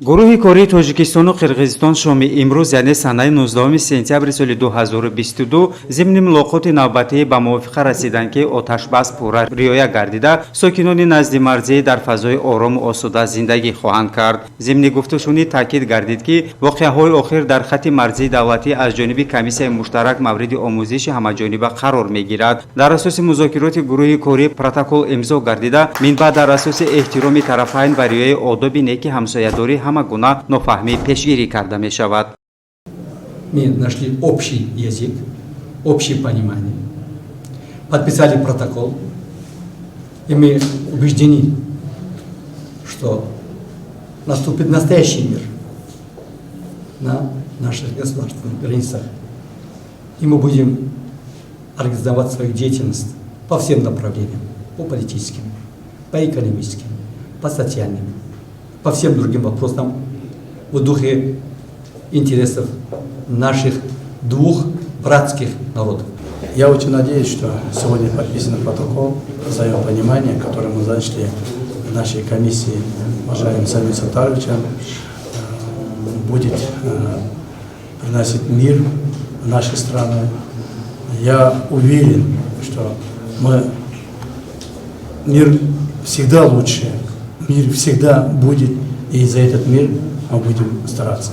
Гурӯҳи кории Тоҷикистону Қирғизистон шоми имрӯз, яъне санаи 19 сентябри соли 2022, зимни мулоқоти навбатӣ ба мувофиқа расиданд, ки оташбас пурра риоя гардида, сокинони наздимарзӣ дар фазои орому осуда зиндагӣ хоҳанд кард. Зимни гуфтушунид таъкид гардид, ки воқеаҳои охир дар хатти марзии давлатӣ аз ҷониби комиссияи муштарак мавриди омӯзиши ҳамаҷониба қарор мегирад. Дар асоси музокироти гурӯҳи корӣ протокол имзо гардида, минбаъд дар асоси эҳтироми тарафайн ва риояи одоби неки ҳамсоядорӣ ҳама гуна нофаҳмӣ пешгирӣ карда мешавад. Мы нашли общий язык, общее понимание, подписали протокол, и мы убеждены, что наступит настоящий мир на наших государственных границах. И мы будем организовать свою деятельность по всем направлениям, по политическим, по экономическим, по социальным, по всем другим вопросам в духе интересов наших двух братских народов. Я очень надеюсь, что сегодня подписан протокол взаимопонимания, который мы зачли в нашей комиссии уважаемым Самим Саттаровичем, будет приносить мир в наши страны. Я уверен, что мир всегда лучше, мир всегда будет, и за этот мир мы будем стараться.